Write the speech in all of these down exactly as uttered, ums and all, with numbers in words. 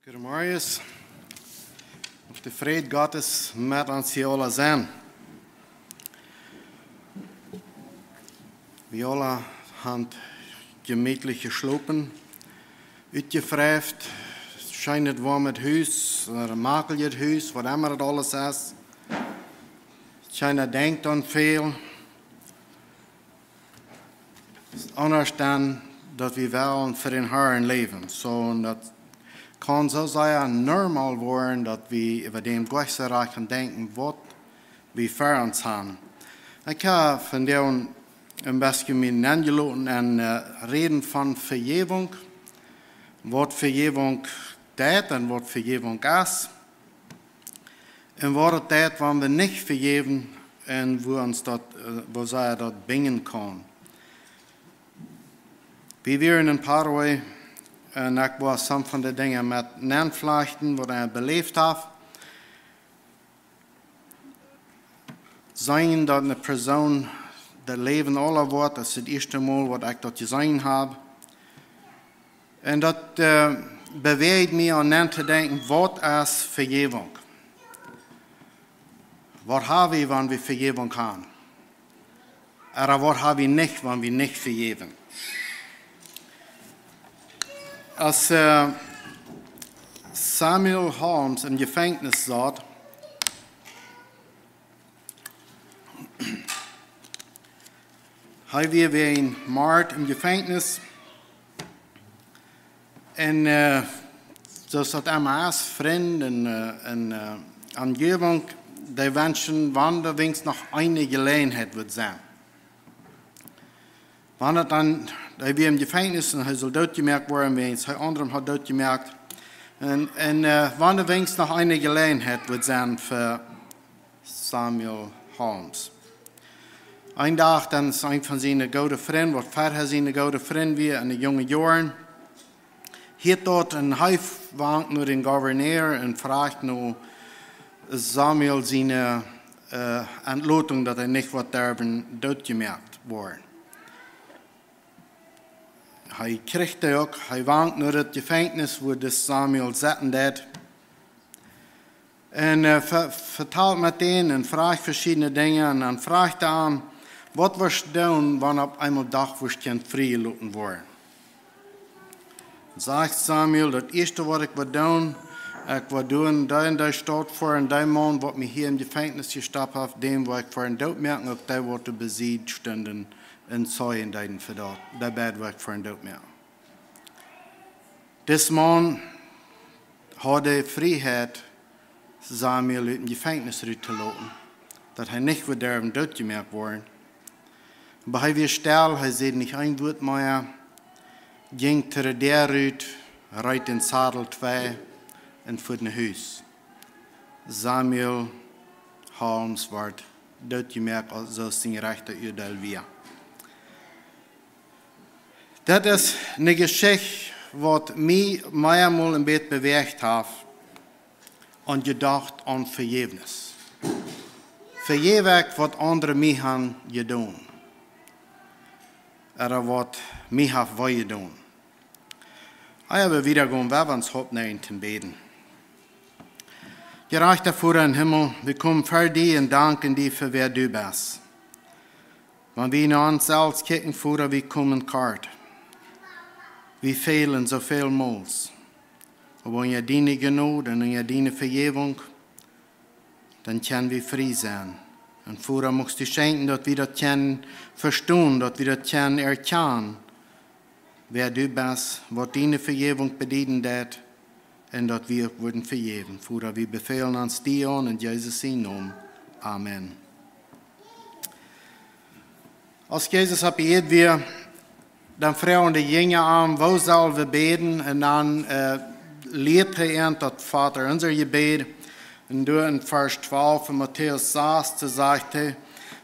Goedemorjes. Auf de Fräd Gottes met ons hia aula sennen. Wie aula haben jemietlich jeschlopen, utjefräft, scheenet woamet Hus, ooda een makeljet Hus, waut emma daut aules es. Kjeena denkjt aun väl. Aundasch dan daut wie wellen fa dän Harn läwen. Soo, un daut kaun soo sea normal woaren, daut wie äwa däm goanich soo rajcht kjennen denkjen, waut wie fa ons haben. Ekj hab vondoag een bät mie nenjeloten un, äh, räden von Vejäwunk, waut Vejäwunk deit un waut Vejäwunk es. Un waut et deit, wan wie nich vejäwen un woo ons daut, äh, woo sea daut binjen kaun. Wie wieren en Paraguay un ekj wull some von de Dinja met nenflajchten, waut ekj beläft hab. Seenen daut eene Persoon daut Läwen aula woat, daut es daut ieeschte Mol, waut ekj daut jeseenen hab. Un daut, äh, bewäacht mie aun nentodenkjen, waut es Vejäwunk? Waut haben wie, wan wie Vejäwunk haben? Ooda waut haben wie nich, wan wie nich vejäwen? Aus, äh, Samuel Holmes em Jefenkjnis saut, hee wia wäajen Mord em Jefenkjnis. Un, äh, soo aus daut emma es, Frind un, äh, un, äh, Omjäwunk, dee wenschen, wan doa weens noch eene Jeläajenheit wudd sennen. Wan et dan, hee wia em Jefenkjnis un hee sull dootjemoakt woaren, wäajen hee aundre haud dootjemoakt. Un, un, äh, wan doa weens noch eene Jeläajenheit wudd sennen fa Samuel Holmes. Een Dach dan es een von siene goode Frind, waut verhäa siene goode Frind wia en de junge Joaren, hieet daut un hee wankt no dän Gouverneur un froagt no Samuel siene, äh, Entlotunk, daut hee nich wudd derwen dootjemoakt woaren. Hee kjricht dee uk, hee wankt no daut Jefenkjnis, wua dis Samuel setten deit. Un, äh, ve-, vetalt met dän un froagt veschiedne Dinja. Un dan froagt hee am: "Waut wurscht doonen, wan opp eemol doch wurscht jie friejeloten woaren?" Sajcht Samuel: "Daut ieeschte, waut ekj wudd doonen, ekj wudd doonen, dee en dee Staut foaren, dee Maun, waut mie hia em Jefenkjnis jestoppt haft, dän wudd ekj foaren dootmoaken, uk dee, waut doa bie Sied stunden un Zeijen deeden fa daut, dee beid wudd ekj foaren dootmoaken." Dis Maun haud de Frieheit, Samuel ut daut Jefenkjnis rut to loten, daut hee nich wudd derwen dootjemoakt woaren. Oba hee wia stell, hee säd nich een Wuat mea, jinkj to de Däa rut, reet dän Sadel twei un fuat no Hus. Samuel Holmes wort dootjemoakt, soo aus sien Rechta Uadeel wia. Daut es eene Jeschicht, waut mie meamol een bät bewäacht haft un jedocht aun Vejäwnis. Vejäw ekj, waut aundre mie haben jedonen, ooda waut mie haft wee jedonen? Ea wie wieda gonen, well wie ons oppnämen toom bäden. Jerajchta Voda em Himmel, wie komen ver die un danken die fa wäa du best. Wan wie no ons selfst kjikjen, Voda, wie komen kort. Wie fälen soo väl Mols. Oba unja diene Jnod un unja diene Vejäwunk, dan kjenn wie frie sennen. Un Voda, muchst du schenkjen, daut wie daut kjennen vestonen, daut wie daut kjennen erkjanen, wäa du best, waut diene Vejäwunk bedieden deit, un daut wie uk wudden vejäwen. Voda, wie befälen ons die aun en Jesus sienen Nomen. Amen. Aus Jesus opp Ieed wia, dan fruagen de Jinja am: "Woo sell wie bäden?" Un dan, äh, lieet hee an daut Vaderunser Jebäd. Un doa en Varsch twalf en Matäus sas, doa sajcht hee: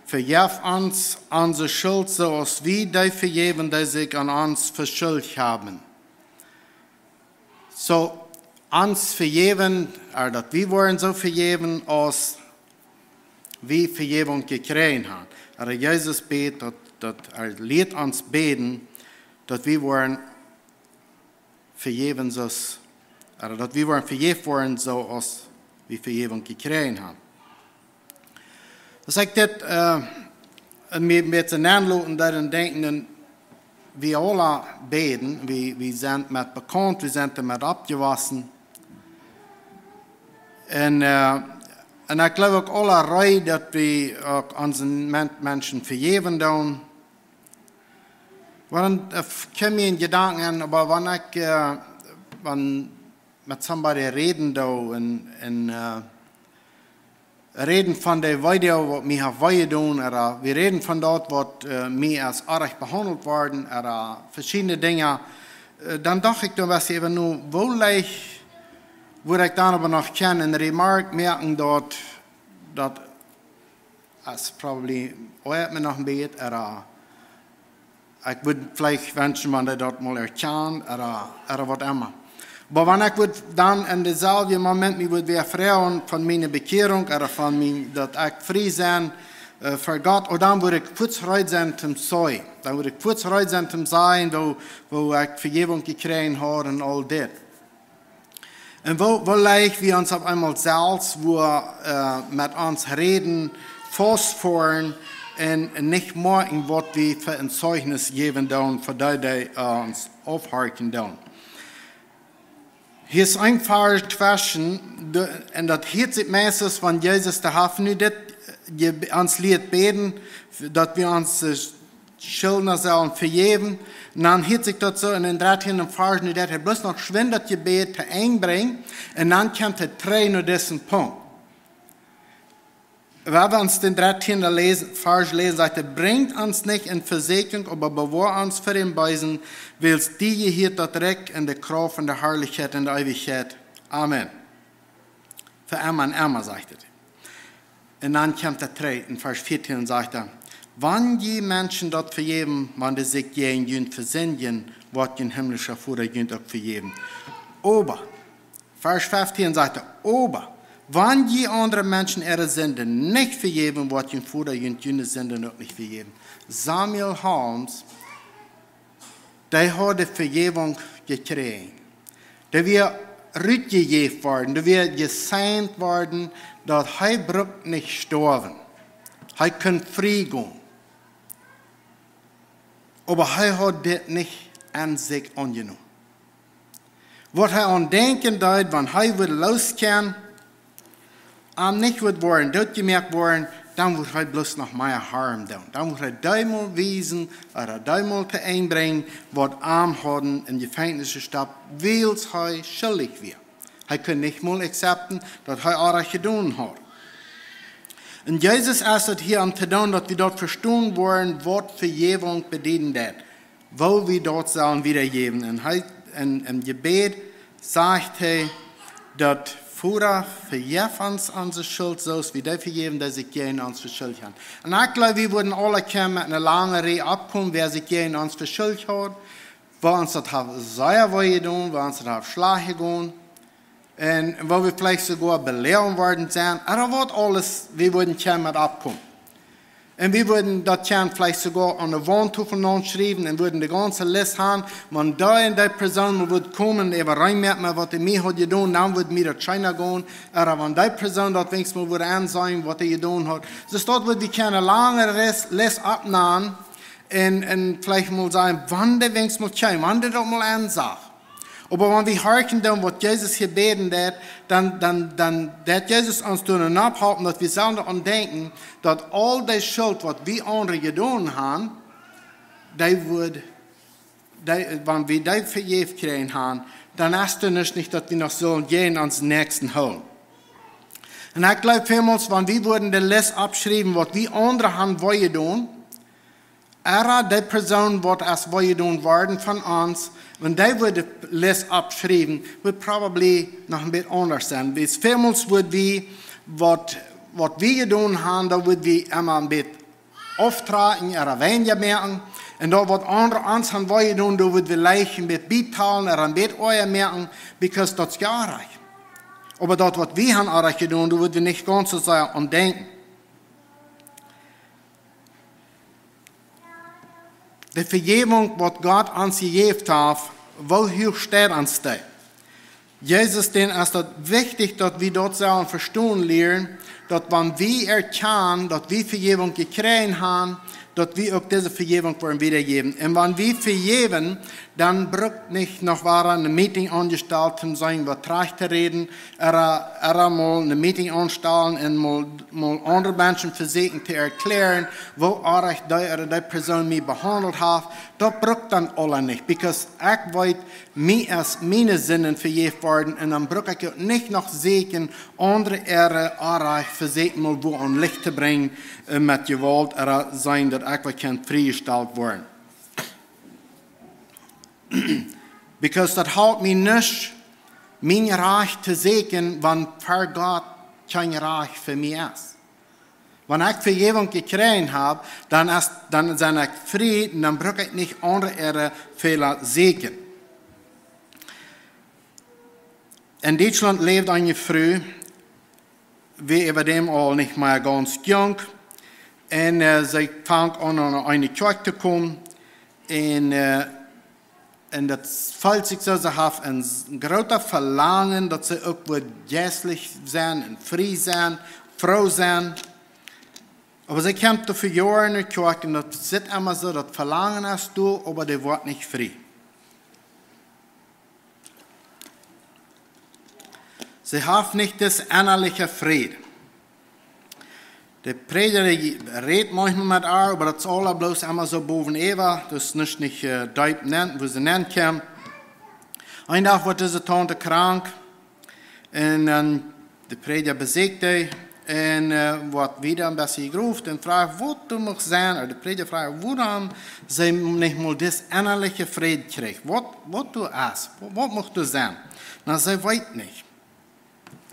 "Vejeff ons onse Schult, soo aus wie dee vejäwen, dee sikj aun ons veschuldicht haben." Soo, ons vejäwen, ooda daut wie woaren soo vejäwen, aus wie Vejäwunk jekjräajen haben. Ooda Jesus bät daut, daut hee lieet ons bäden, daut wie woaren vejäwen, soo aus Ooda daut wie woaren vejäft woaren, soo aus wie Vejäwunk jekjräajen haben. Aus ekj dit, äh, mie, mie to nenloten, doaraun denkjen, dan wie aula bäden, wie, wie sent met bekaunt, wie sent doamet oppjewossen. Un, äh, un ekj jleew uk aula reed, daut wie uk onse Men-, Menschen vejäwen doonen. Oba dan, äh, kjeem mie een Jedanken aun, oba wan ekj, äh, wan met somebody räden doo un, un, äh, räden von de Video, waut mie haft wee jedonen, ooda wie räden von daut, waut, äh, mie aus oajch behaundelt worden, ooda veschiedne Dinja, äh, dan docht ekj dan, weetst du, äwa nu, woo leicht wudd ekj dan oba noch kjennen eene Remark moaken, daut, daut es probably, oh, ekj mott noch een bät, ooda ekj wudd veleicht wenschen, wan dee daut mol erkjant, ooda, ooda waut emma. Oba wan ekj wudd dan en deeselwje Moment mie wudd wada froagen von miene Bekjierunk, ooda von mien, daut ekj frie sie, äh, fa Gott, ooda dan wudd ekj fuaz reed sennen toom sajen. Dan wudd ekj fuaz reed sennen toom sajen, woo, woo ekj Vejäwunk jekjräajen haud un aul dit. Un woo, woo leicht wie ons opp eemol selfst, woo, äh, met ons räden, faustfoaren un nich moakjen, waut wie fa een Zeichnis jäwen doonen, fa dee, dee, äh, ons aufhorchen doonen. Hia es een Varsch tweschen, de, un daut hieet sikj meistens, wan Jesus, dee haft nu dit, äh, je, ons lieet bäden, daut wie ons, äh, Schulden sellen vejäwen. Un dan hieet sikj daut soo en dän dartieenden Varsch, nu deit hee bloos noch schwind daut Jebäd to Enj brinjen. Un dan kjemt hee trigj no disen Punkt. Wan wie ons dän dartieenden läsen, Varsch läsen, sajcht hee: "Brinjt ons nich en Vesieekjunk, oba bewoa ons fa dän Beesen, wiels die jehieet daut Rikj un de Krauft un de Harlichkjeit en de Eewichkjeit. Amen." Fa emma un emma, sajcht hee. Un dan kjemt hee trigj en Varsch vieetieen un sajcht hee: "Wan jie Menschen daut vejäwen, wan dee sikj jäajen junt vesindjen, woat jun himmlischa Voda junt uk vejäwen. Oba", Varsch feftieen sajcht hee: "Oba wan jie aundre Menschen äare Sinden nich vejäwen, woat jun Voda junt june Sinden uk nich vejäwen." Samuel Holmes, dee haud de Vejäwunk jekjräajen. Dee wia rutjejäft worden, dee wia jeseent worden, daut hee brukt nich stoawen. Hee kunn frie gonen. Oba hee haud dit nich aun sikj aunjenomen. Waut hee aun denkjen deed, wan hee wudd loskjennen, am nich wudd woaren dootjemoakt woaren, dan wudd hee bloos noch mea Harm doonen. Dan wudd hee dee mol wiesen, ooda dee mol to Enj brinjen, waut am hauden em Jefenkjnis jestoppt, wiels hee schuldich wia. Hee kunn nich mol akzeptieren, daut hee Onrajcht jedonen haud. Un Jesus es daut hia om to doonen, daut wie daut vestonen woaren, waut Vejäwunk bedieden deit, woo wie daut sellen wiedajäwen. Un hee, en, em Jebäd sajcht hee daut: "Voda, vejeff ons onse Schult, soo aus wie dee vejäwen, dee sikj jäajen ons veschuldicht haben." Un ekj jleew, wie wudden aula kjennen met eene lange Rieej oppkomen, wäa sikj jäajen ons veschuldicht haud, woo ons daut haft sea wee jedonen, woo ons daut haft schlajcht jegonen. Un woo wie veleicht soogoa beläajen worden sent, ooda waut aules, wie wudden kjennen met oppkomen. Un wie wudden daut kjennen veleicht soogoa aun de Waunttofel naunschriewen un wudden de gaunze List haben, wan dee un dee Persoon mol wudd komen un äwareen met mie, waut dee mie haud jedonen, dan wudd mie daut scheena gonen. Ooda wan dee Persoon daut weens mol wudd aunseenen, waut hee jedonen haud. Soo daut wudd wie kjennen lange List, List oppnämen un, un veleicht mol sajen, wan dee weens mol kjeem, wan dee daut mol aunsach. Oba wan wie horchen doonen, waut Jesus hia bäden deit, dan, dan, dan deit Jesus ons doa opphalpen, daut wie sellen doaraun denkjen, daut aul dee Schult, waut wie aundre jedonen haben, dee wudd, dee, wan wie dee vejäft jekjräajen haben, dan es doa nuscht nich, daut wie noch sellen jäajen onsen Näakjsten hoolen. Un ekj jleew, välmols, wan wie wudden de List oppschriewen, waut wie aundre haben wee jedonen, ooda dee Persoon, waut es wee jedonen worden von ons, wan dee wudd de List oppschriewen, wudd probably noch een bät aundasch sennen. Wiels välmols wudd wie, waut, waut wie jedonen haben, doa wudd wie emma een bät auftrakjen ooda weinja moaken. Un daut, waut aundre ons haben wee jedonen, doa wudd wie veleicht een bät bietalen ooda een bät oaja moaken, because daut es Onrajcht. Oba daut, waut wie haben Onrajcht jedonen, doa wudd wie nich gaunz soo sea aun denkjen. De Vejäwunk, waut Gott ons jejäft haft, woo huach steit ons dee? Jesus, dan es daut wichtich, daut wie daut sellen vestonen lieren, daut wan wie erkjanen, daut wie Vejäwunk jekjräajen haben, daut wie uk dise Vejäwunk woaren wiedajäwen. Un wan wie vejäwen, dan brukt nich noch wada een Meeting aunjestalt, om sennen waut trajcht to räden, ooda, ooda mol een Meeting aunstalen un mol, mol aundre Menschen vesieekjen to erkjläaren, woo oajch dee ooda dee Persoon mie behaundelt haft. Daut brukt dan aula nich, because ekj weet, mie es miene Sinden vejäft worden, un dan bruk ekj uk nich noch sieekjen, aundre äare Oajch vesieekjen mol woo aun Licht to brinjen, äh, met Jewault, ooda sennen daut ekj waut kaun friejestalt woaren. Because daut halpt mie nuscht, mien Rajcht to sieekjen, wan ver Gott kjeen Rajcht fa mie es. Wan ekj Vejäwunk jekjräajen hab, dan es, dan sie ekj frie un dan bruk ekj nich aundre äare Fäla sieekjen. En Dietschlaunt läwd eene Fru, wia äwa däm aul nich mea gaunz junk. Un, äh, see funk aun, aun eene Kjoakj to komen. Un, äh, un daut feelt sikj soo, see haft een s-, een groota Velangen, daut see uk wudd jeistlich sennen un frie sennen, froo sennen. Oba see kjemt doa fa Joaren en de Kjoakj un daut sitt emma soo, daut Velangen es doa, oba dee woat nich frie. See haft nich dis ennaliche Fräd. De Prädja, dee rät maunchmol met äa, oba daut es aula bloos emma soo bowen äwa, daut es nich, nich, äh, deep nenn, wua see nenn kjemt. Een Dach woat dise Taunte krank un dan de Prädja besieekjt dee un, äh, woat wada een bät jegroft un fruach, waut doa mucht sennen, ooda de Prädja fruach, wuarom see nich mol dis ennaliche Fräd kjrieech. Waut, waut doa es, waut, waut mucht doa sennen? Na, see weet nich.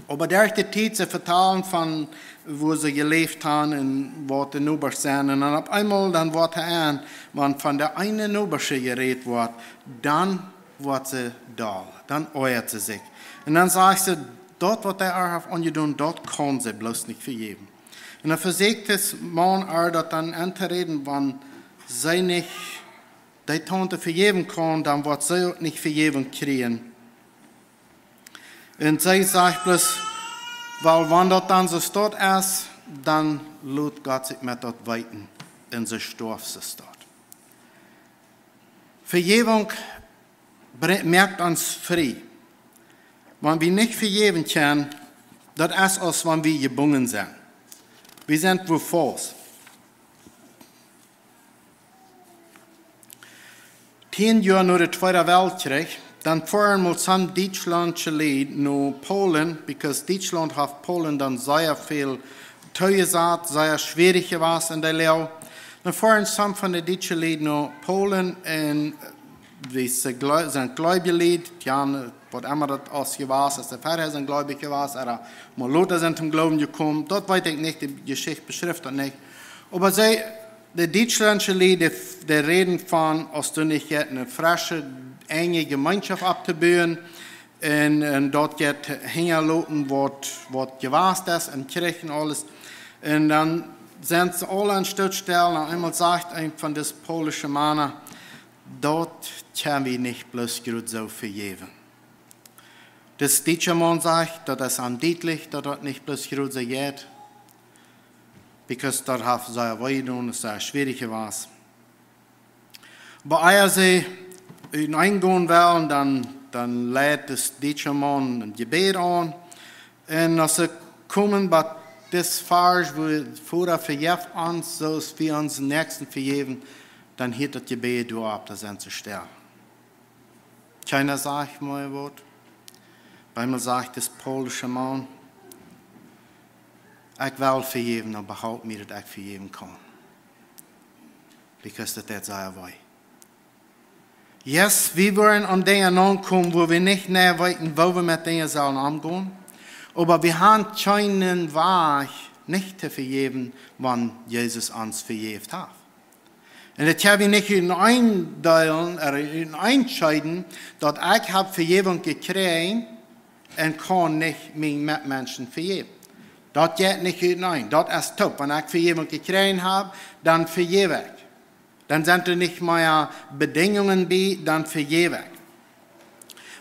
Oba derch de Tiet, see vetalen von woo see jeläft haben un waut de Nobasch sent. Un dan opp eemol, dan woat hee aun, wan von de eene Nobasche jerät woat, dan woat see doll, dan oajat see sikj. Un dan sajcht see, daut waut hee äa haft aunjedonen, daut kaun see bloos nich vejäwen. Un dan vesieekjt dis Maun äa daut dan auntoräden, wan see nich dee Taunte vejäwen kaun, dan woat see uk nich Vejäwunk kjrieen. Un see sajcht bloos, wiels wan daut dan soo es, dan lot Gott sikj met daut weeten un see storf soo. Vejäwunk bre-, moakt ons frie. Wan wie nich vejäwen kjennen, daut es aus wan wie jebungen sent. Wie sent wua faust. Tieen Joa no de Tweede Weltkjrich, dan foaren mol some dietschlauntje Lied no Polen, because Dietschlaunt haft Polen dan sea väl toojesat, sea schwierich jewast en de Läw. Dan foaren some von de dietsche Lied no Polen un, äh, dee sent glee-, sent gleubje Lied, jo, waut emma daut aus jewast es, de Väajelren sent gleubich jewast, ooda mol lota sent toom Gloowen jekomen, daut weet ekj nich, de Jeschicht beschrift daut nich. Oba see, de dietschlauntje Lied, dee, dee räden von, aus doa nich jeit eene fresche, enje Jemeenschoft opptobuen, un, un daut jeit hinjaloten waut, waut jewast es, en Kjrich un aules. Un dan sent see aula aun Stootstell, un eemol sajcht eena von dise polnische Mana, daut kjenn wie nich bloos jrod soo vejäwen. Dis dietscha Maun sajcht, daut es am dietlich, daut daut nich bloos jrod soo jeit, because daut haft sea wee jedonen, es sea schwierich jewast. Oba ea see uteneen gonen wellen, dan, dan leit dis dietscha Maun een Jebäd aun. Un aus see komen bie dis Varsch, wua: Voda, vejeff ons, soo aus wie onsen Näakjsten vejäwen, dan hieet daut Jebäd doa opp, doa sent see stell. Kjeena sajcht mea waut. Bie mie sajcht dis polnische Maun: Ekj well vejäwen, oba halp mie, daut ekj vejäwen kaun. Because daut deit sea wee. Yes, wie woaren aun Dinja aunkomen, wua wie nich mea weeten, woo wie met Dinja sellen omgonen. Oba wie haben kjeenen Wajch nich to vejäwen, wan Jesus ons vejäft haft. Un daut kjenn wie nich uteneen deelen, ooda uteneen scheiden, daut ekj hab Vejäwunk jekjräajen un kaun nich miene Metmenschen vejäwen. Daut jeit nich uteneen. Daut es toop. Wan ekj Vejäwunk jekjräajen hab, dan vejäw ekj. Dan sent doa nich mea Bedinjungen bie, dan vejäw ekj.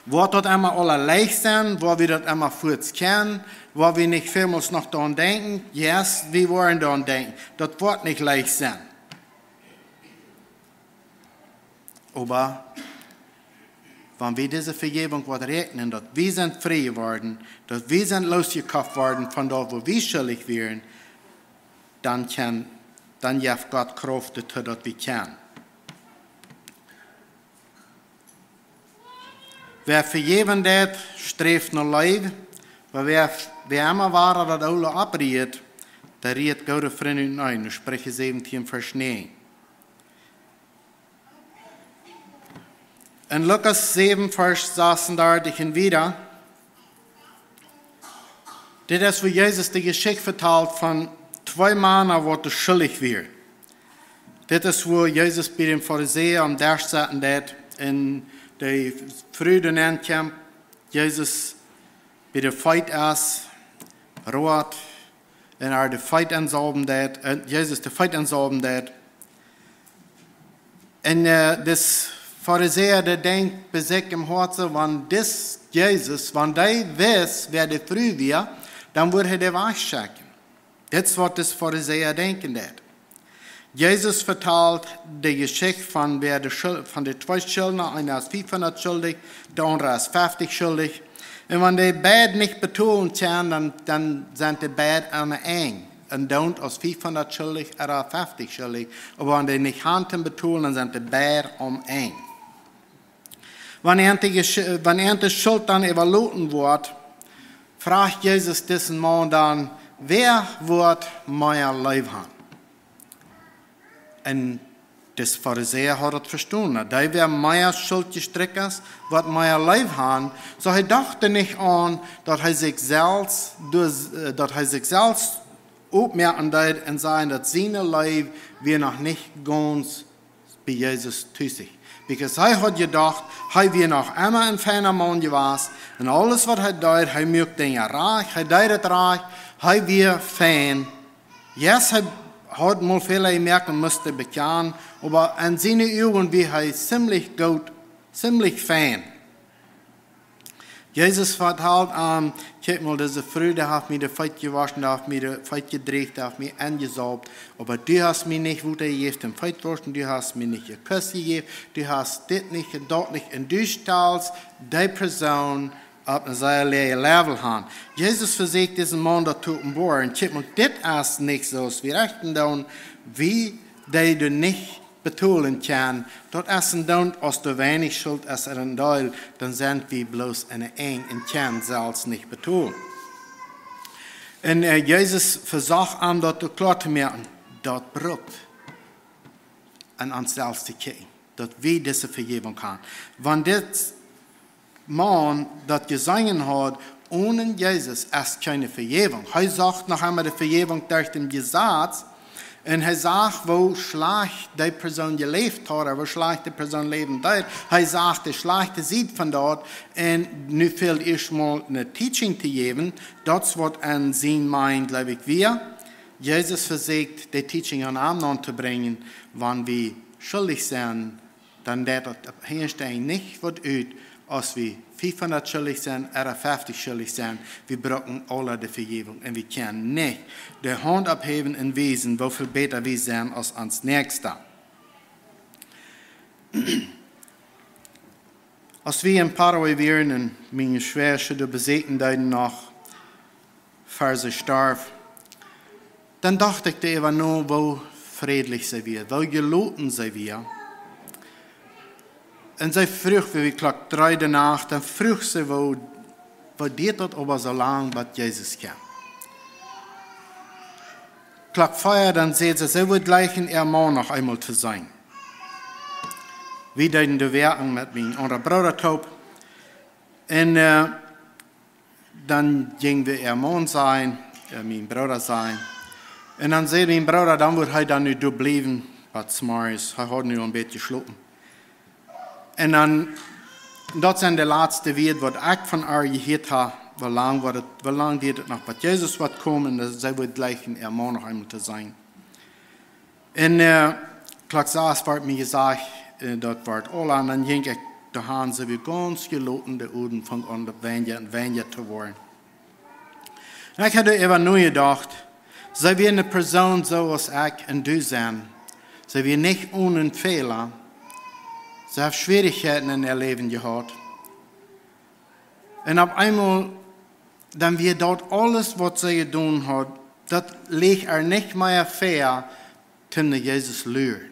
Woat daut emma aula leicht sennen? Woa wie daut emma fuaz kjennen? Woa wie nich väl mol noch doaraun denkjen? Yes, wie woaren doaraun denkjen. Daut woat nich leicht sennen. Oba wan wie dise Vejäwunk woaren räakjnen, daut wie sent frie jeworden, daut wie sent loosjekoft worden von daut, wua wie schullich wieren, dan kjennen, dan jeft Gott Krauft doatoo, daut wie kjennen. Wäa vejäwen deit, sträft no Leew, oba wäa, wäa emma wada daut Oole opprieet, dee rieet goode Frind uteneen. Spricha säwentieen, Varsch näajen. En Lukas säwen, Varsch sasundartich un wieda, dit es, wua Jesus de Jeschicht vetalt von twee Mana, waut schullich wieren. Dit es, wua Jesus bie dän Farisäa aum Desch sitten deed un de Fru doa nenn kjemt, Jesus bie de Feet es, roat, un äa de Feet ensalwen deed, un Jesus de Feet ensalwen deed. Un, äh, dis Farisäa, dee denkjt bie sikj em Hoat soo, wan dis Jesus, wan dee wist, wäa de Fru wia, dan wudd hee dee wajchschekjen. Dit es, waut dis Farisäa denkjen deed. Jesus vetalt de Jeschicht von, wäa de Schul-, von de twee Schuldna, eena es fiefhundat schullich, de aundra es feftich schullich. Un wan dee beid nich betolen kjennen, dan, dan sent dee beid aum Enj. Un dan aus fiefhundat schullich ooda feftich schullich. Oba wan dee nich haben to betolen, dan sent dee beid aum Enj. Wan an de Jesch-, wan an de Schult dan äwaloten woat, frajcht Jesus disen Maun dan: "Wäa woat mea Leew haben?" Un dis Farisäa haud daut vestonen. Na, dee, wäa mea Schult jestrikjt es, woat mea Leew haben. Soo hee docht doa nich aun, daut hee sikj selfst, doa, äh, daut hee sikj selfst oppmoaken deed un sajen, daut siene Leew wia noch nich gaunz bie Jesus tus. Because hee haud jedocht, hee wia noch emma een feina Maun jewast. Un aules, waut hee deed, hee muak Dinja rajcht, hee deed et rajcht, hee wia fein. Yes, hee haud mol Fäla jemoakt un must bekjanen, oba en siene Uagen wia hee ziemlich goot, ziemlich fein. Jesus vetalt am: "Kjikj mol, dise Fru, dee haft mie de Feet jewoschen, dee haft mie de Feet jedrieecht, dee haft mie enjesalft. Oba du hast mie nich Wota jejäft toom Feet woschen, du hast mie nich een Kuss jejäft, du hast dit nich un daut nich. Un du stalst dee Persoon opp een sea läajet Level han." Jesus vesieekjt disen Maun daut to openboaren: "Kjikj mol, dit es nich soo aus wie rechten doonen, wie dee doa nich betolen kjennen. Daut es een Doont, aus doa weinich Schult es, en een Deel, dan sent wie bloos aum Enj un kjennen selfst nich betolen." Un, äh, Jesus vesocht am daut uk kloa to moaken, daut brukt aun ons selfst to kjikjen, daut wie dise Vejäwunk haben. Wan dis Maun daut jeseenen haud, onen Jesus es kjeene Vejäwunk. Hee socht noch emma de Vejäwunk derch daut Jesaz. Un hee sach, woo schlajcht dee Persoon jeläft haud, ooda woo schlajcht dee Persoon läwen deed. Hee sach de schlajchte Sied von daut. Un nu fält ieescht mol eene Teaching to jäwen. Daut es, waut aun sien mind, jleew ekj, wia. Jesus vesieekjt, de Teaching aun am aun to brinjen, wan wie schullich sent, dan deit daut opp hia stehen nich waut ut, aus wie fiefhundat schullich sent ooda feftich schullich sent. Wie bruken aula de Vejäwunk un wie kjennen nich de Haunt opphäwen un wiesen, woo väl bäta wie sent aus ons Näakjsta. Aus wie en Paraguay wieren un miene Schwäajasche doa besieekjen deeden noch, ver see storf, dan docht ekj doaräwa no, woo frädlich see wia, woo jeloten see wia. Un see fruach, wie, wie Klock dree de Nacht, dan fruach see, woo, woo diet daut oba soo lang, bat Jesus kjeem. Klock vea, dan säd see, see wudd jleichen äa Maun noch eemol to seenen. Wie deeden doa wäaken met mien aundra Brooda toop. Un, äh, dan jinj wie äa Maun seenen, äh, mien Brooda seenen. Un dan säd mien Brooda, dan wudd hee dan nu doa bliewen, bat zemorjes. Hee haud nu een bät jeschlopen. Un dan, daut sent de latste Wieed, waut ekj von äa jehieet hab, woo lang woat et, woo lang diet et noch, bat Jesus woat komen, un see wudd jleichen äa Maun noch eemol to seenen. Un, äh, Klock sas wort mie jesajcht, äh, daut wort aul aun, dan jinkj ekj han, see wia gaunz jeloten, de Uden funk aun daut weinja un weinja to woaren. Un ekj haud doaräwa nojedocht, see wia eene Persoon soo aus ekj un du sent. See wia nich onen Fäla. See haft Schwierichkjeiten en äa Läwen jehaut. Un opp eemol, dan wia daut aules, waut see jedonen haud, daut leech äa nich mea väa, toom no Jesus luren.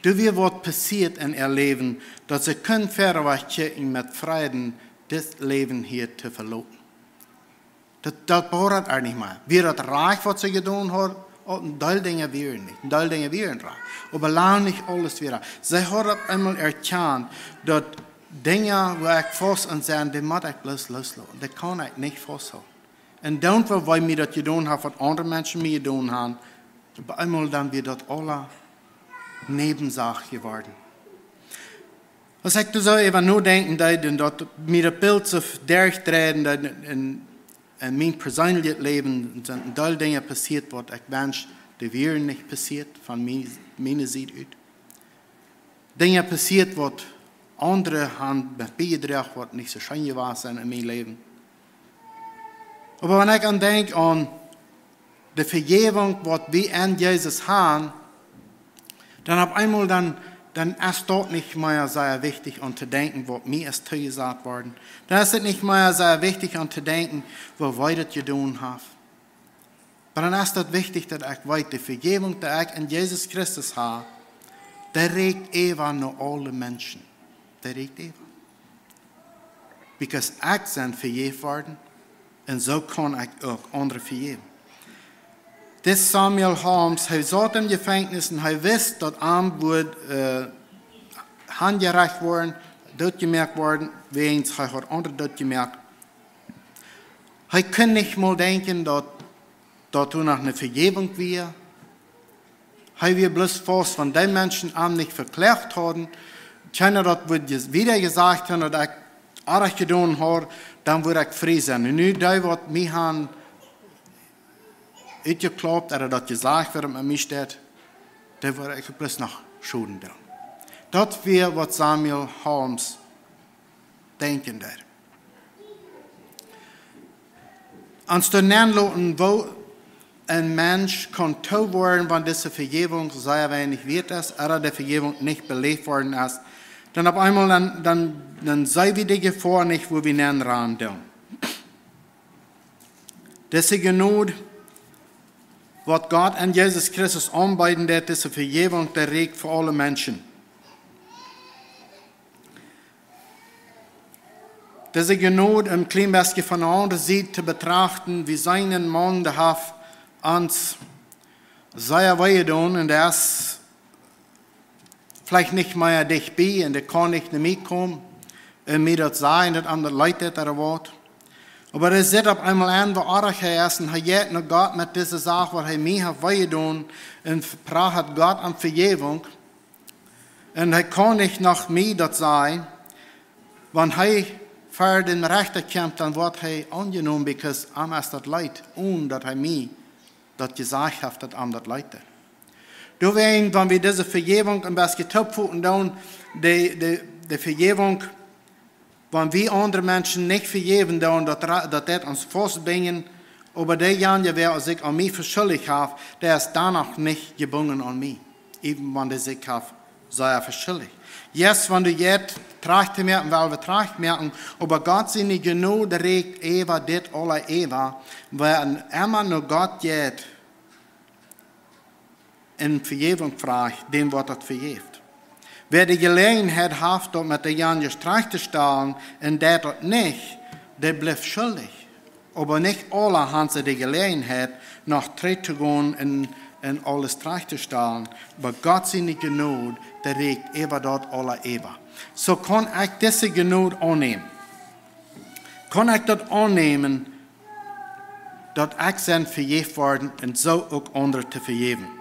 Doa wia waut passieet en äa Läwen, daut see kunn wieda wajch kjikjen met Freiden, dit Läwen hia to veloten. Daut, daut behoat äa nich mea. Wia daut rajcht, waut see jedonen haud? Oh, een Deel Dinja wieren nich, een Deel Dinja wieren rajcht. Oba lang nich aules wia. See haud opp eemol erkjant, daut Dinja, wua ekj faust aun sie, dee mott ekj bloos loosloten. Dee kaun ekj nich fausthoolen. Un dan, woo wee mie daut jedonen haft, waut aundre Menschen mie jedonen han, opp eemol dan wia daut aula Nebensach jeworden. Aus ekj doa soo äwa nodenkjen deed un daut mie daut Bilt soo derchdreid en, en, en mien perseenlichet Läwen, sent een Deel Dinja passieet, waut ekj wensch, dee wieren nich passieet von mie, miene Sied ut. Dinja passieet, waut aundre han met biejedroagen, waut nich soo scheen jewast sent en mien Läwen. Oba wan ekj aun denkj aun de Vejäwunk, waut wie en Jesus han, dan opp eemol dan, dan es daut nich mea soo wichtich aun to denkjen, waut mie es tojesajcht worden. Dan es et nich mea soo wichtich aun to denkjen, woo wee daut jedonen haft. Oba dan es daut wichtich, daut ekj weet, de Vejäwunk, dee ekj en Jesus Christus ha, dee rieekjt äwa no aule Menschen. Dee rieekjt äwa. Because ekj sie vejäft worden, un soo kaun ekj uk aundre vejäwen. Dis Samuel Holmes, hee saut em Jefenkjnis un hee wist, daut am wudd, äh, hanjerajcht woaren, dootjemoakt woaren, wäajens hee haud aundre dootjemoakt. Hee kunn nich mol denkjen, daut, daut doa noch eene Vejäwunk wia. Hee wia bloos faust, wan dee Menschen am nich vekloagen hauden, kjeena daut wudd jes-, wieda jesajcht han, daut ekj oajch jedonen haud, dan wudd ekj frie sennen. Un nu dee, waut mie han utjekloagen, ooda daut jesajcht wort, waut met mie steit, dee wudd ekj bloos noch Schoden doonen. Daut wia, waut Samuel Holmes denkjen deed. Ons to nenloten, woo een Mensch kaun too woaren, wan dise Vejäwunk sea weinich wieet es, ooda de Vejäwunk nich beläft worden es, dan opp eemol dan, dan, dan seen wie de Jefoa nich, wua wie nenrannen doonen. Dise Jnod, waut Gott en Jesus Christus aunbeeden deed, dise Vejäwunk, dee rieekjt fa aule Menschen. Dise Jnod een kjlien bät von de aundre Sied to betrachten, wie seenen een Maun, dee haft ons sea wee jedonen, un dee es veleicht nich mea dicht bie, un dee kaun nich no mie komen, un mie daut sajen, daut am daut leet deit ooda waut. Oba hee sitt opp eemol aun, woo oajch hee es, un hee jeit no Gott met dise Sach, waut hee mie haft wee jedonen, un prachat Gott om Vejäwunk. Un hee kaun nich no mie daut sajen, wan hee ver dän Rechta kjemt, dan woat hee aunjenomen, because am es daut leet, onen daut hee mie daut jesajcht haft, daut am daut leet deit. Doawäajen, wan wie dise Vejäwunk een bät toopfoten doonen, de, de, de Vejäwunk, wan wie aundre Menschen nich vejäwen doonen, daut ra-, daut deit ons faustbinjen, oba deejanja, wäa sikj aun mie veschullicht haft, dee es dan noch nich jebungen aun mie, even wan dee sikj haft sea veschullicht. Yes, wan du jeist trajcht to moaken, well wie trajcht moaken, oba Gott siene Jnod rieekjt äwa dit aula äwa, wäa emma no Gott jeit, un Vejäwunk frajcht, däm woat daut vejäft. Wäa de Jeläajenheit haft, daut met deejanja trajcht to stalen, un deit daut nich, dee blift schullich. Oba nich aula han see de Jeläajenheit, noch trigj to gonen un, un aules trajcht to stalen. Oba Gott siene Jnod, dee rieekjt äwa daut aula äwa. Soo kaun ekj dise Jnod aunnämen. Kaun ekj daut aunnämen, daut ekj sie vejäft worden un soo uk aundre to vejäwen.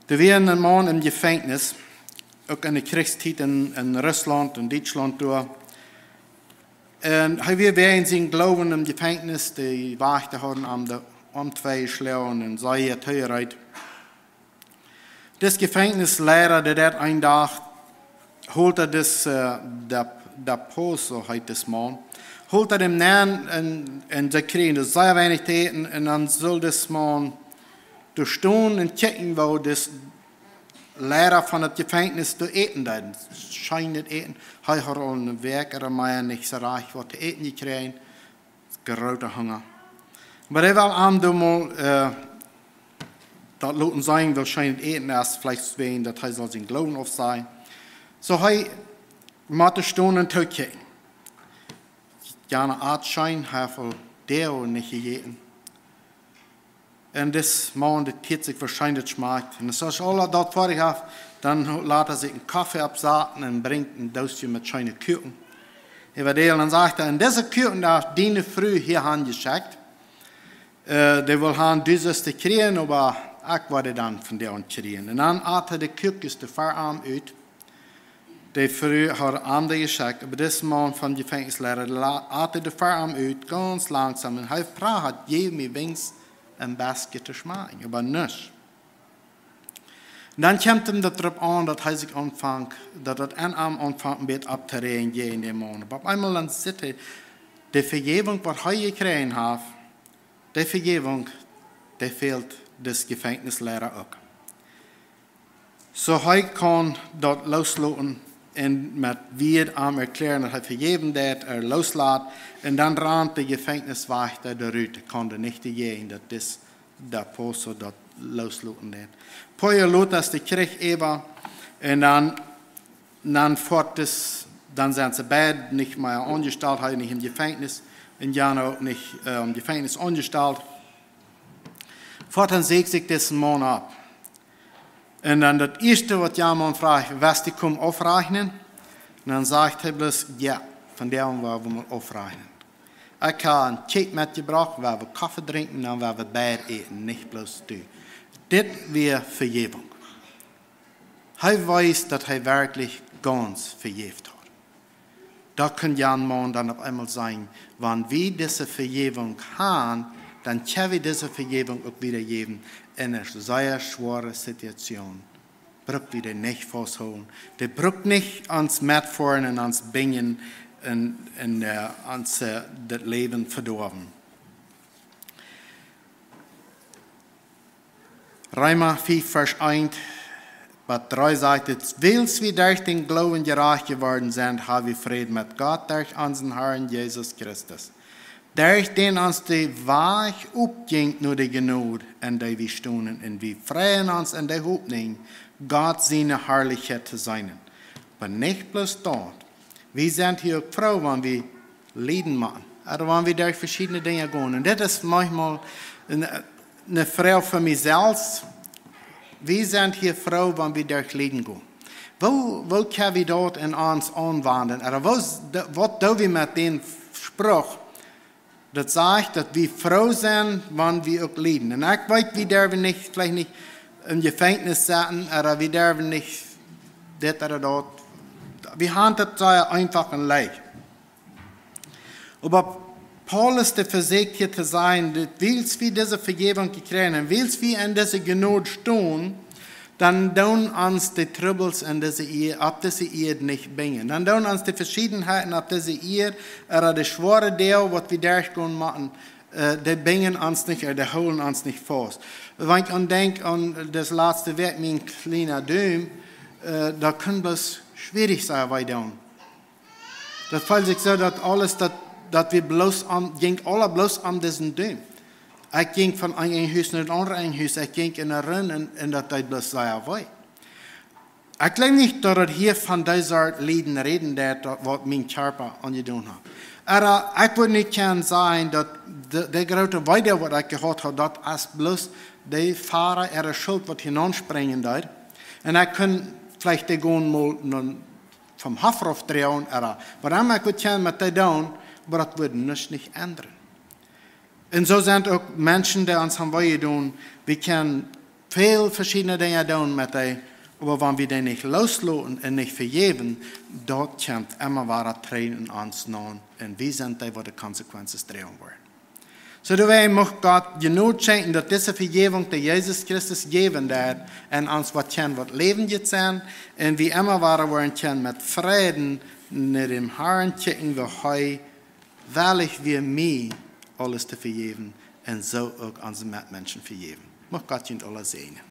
Doa wia een Maun em Jefenkjnis, uk en de Kjrichstiet en, en Russlaunt un Dietschlaunt doa. Un hee wia wäajen sienen Gloowen em Jefenkjnis, de Wajchta hauden am de om twee jeschloagen un see hia too jereit. Dis Jefenkjnisleida, dee deit een Dach, holt hee dis, äh, da, da Pozo heet dis Maun, holt hee dän nenn un, un see kjrieen doa sea weinich to äten un dan sull dis Maun doa stonen un kjikjen, woo dis Leida von daut Jefenkjnis doa äten deed. Scheen daut Äten. Hee haud aul eene Wäakj ooda mea nich soo rajcht waut to äten jekjräajen. Groote Hunga. Oba dee well am doa mol, äh, daut loten seenen, woo scheen daut Äten es, veleicht wäajen daut hee saul sienen Gloowen aufsajen. Soo hee mott doa stonen un tookjikjen. Jana at scheen, hee haft aul Doag nich jejäten. Un dis Maun, dee tiet sikj, woo scheen daut schmakjt. Un aus hee aul daut foadich haft, dan lat hee sikj een Koffe oppsaten un brinjt een Doosje met scheene Kuaken. Äwa dee, un dan sajcht hee: "Un dise Kuaken haft diene Fru hia hanjeschekjt. Äh, dee well han, du sust dee kjrieen, oba ekj woa dee dan von die aun kjrieen." Un dan at hee de Kuakjes ver am ut. De Fru haud am dee jeschekjt, oba dis Maun vom Jefenkjnisleida la-, at dee ver am ut, gaunz langsom, un hee pracht: "Jeff mie weens een bät to schmakjen, oba nuscht." Un dan kjemt am daut doaropp aun, daut hee sikj aunfangt, daut daut enn am aunfangt een bät opptoräajen jäajen dän Maun. Oba opp eemol dan sitt hee, de Vejäwunk, waut hee jekjräajen haft, de Vejäwunk, dee fält dis Jefenkjnisleida uk. Soo hee kaun daut loosloten un met Wieed am erkjläaren, daut hee vejäwen deit, hee looslat, un dan rant de Jefenkjniswajchta doa rut, hee kaun doa nich doajäajen, daut dis da Pozo daut loosloten deit. Poa Joa lota es de Kjrich äwa, un dan, dan foat dis, dan sent see beid nich mea aunjestalt, hee nich em Jefenkjnis, un Jana uk nich, äh, em Jefenkjnis aunjestalt. Foat dan säkjt sikj disen Maun opp. Un dan daut ieeschte, waut Jana am fruach: "West du komen aufrajchnen?" Un dan sajcht hee bloos: "Jo, vondoag woa wie mol aufrajchnen. Ekj hab een Kjäakj metjebrocht, woa wie Koffe drinkjen, dan woa wie beid äten, nich bloos du." Dit wia Vejäwunk. Hee wees, daut hee werkjlich gaunz vejäft haud. Daut kaun jan Maun dan opp eemol sennen, wan wie dise Vejäwunk han, dan kjenn wie dise Vejäwunk uk wadajäwen en eene sea schwoare Situation. Bruck wie dee nich fausthoolen. Dee bruck nich ons metfoaren un ons binjen un, un, äh, ons, äh, daut Läwen vedoawen. Reema fief, Varsch eent bat dree sajcht et: "Wiels wie derch dän Gloowen jerajcht jeworden sent, hab wie Fräd met Gott derch onsen Harn Jesus Christus, derch dän ons de Wajch opjinkj no de Jnod, en dee wie stonen, un wie freien ons en de Hopninj, Gott siene Harlichkjeit to seenen." Oba nich bloos daut. Wie sent hia uk froo, wan wie lieden motten. Ooda wan wie derch veschiedne Dinja gonen. Un dit es maunchmol eene, eene Froag fa mie selfst. Wie sent hia froo, wan wie derch Lieden gonen? Woo, woo kjenn wie daut en ons aunwenjen? Ooda woo s-, de-, waut doo wie met dän Spruch, daut sajcht, daut wie froo sent, wan wie uk lieden? Un ekj weet, wie derwen nich, veleicht nich em Jefenkjnis setten, ooda wie derwen nich dit ooda daut. Wie han daut sea eenfach un leicht. Oba Paulus, dee vesieekjt hia to sajen, daut wiels wie dise Vejäwunk jekjräajen un wiels wie en dise Jnod stonen, dan doonen ons de Trubbels en dise Ieed, opp dise Ieed nich binjen. Dan doonen ons de Veschiedenheiten opp dise Ieed, ooda de schwoare Doag, waut wie derchgonen motten, äh, dee binjen ons nich, ooda dee hoolen ons nich faust. Wan ekj aun denkj aun daut latste Wäakj, mien kjliena Dum, äh, daut kunn bloos schwierich sennen, wee doonen. Daut feelt sikj soo, daut aules, daut, daut wie bloos aun, jinkj aula bloos aun disen Dum. Ekj jinkj von een, een Hus no daut aundre een Hus, ekj jinkj en eene Rinj un, un daut deed bloos sea wee. Ekj jleew nich, daut et hia von dee Sort Lieden räden deit, daut waut mien Kjarpa aunjedonen haft. Ooda ekj wudd nich kjennen sajen, daut de, de groote Weedoag, waut ekj jehaut hab, daut es bloos de Voda äare Schult, waut hia aunsprinjen deed. Un ekj kunn veleicht dee gonen mol no vom Hoff rauf droagen, ooda waut emma ekj wudd kjennen met dee doonen, oba daut wudd nuscht nich endren. Un soo sent uk Menschen, dee ons han wee jedonen, wie kjennen väl veschiedne Dinja doonen met dee, oba wan wie dee nich loosloten un nich vejäwen, daut kjemt emma wada trigj en ons nenn. Un wie sent dee, waut de Konsequenzen droagen woaren. Soo doawäajen mucht Gott Jnod schenkjen, daut dise Vejäwunk, dee Jesus Christus jäwen deit, en ons waut kjennen waut Läwendjet senn, un wie emma wada woaren kjennen met Freiden no däm Harn kjikjen, wiels hee wellich wia, mie aules to vejäwen, un soo uk onse Metmenschen vejäwen. Mucht Gott junt aula säajnen.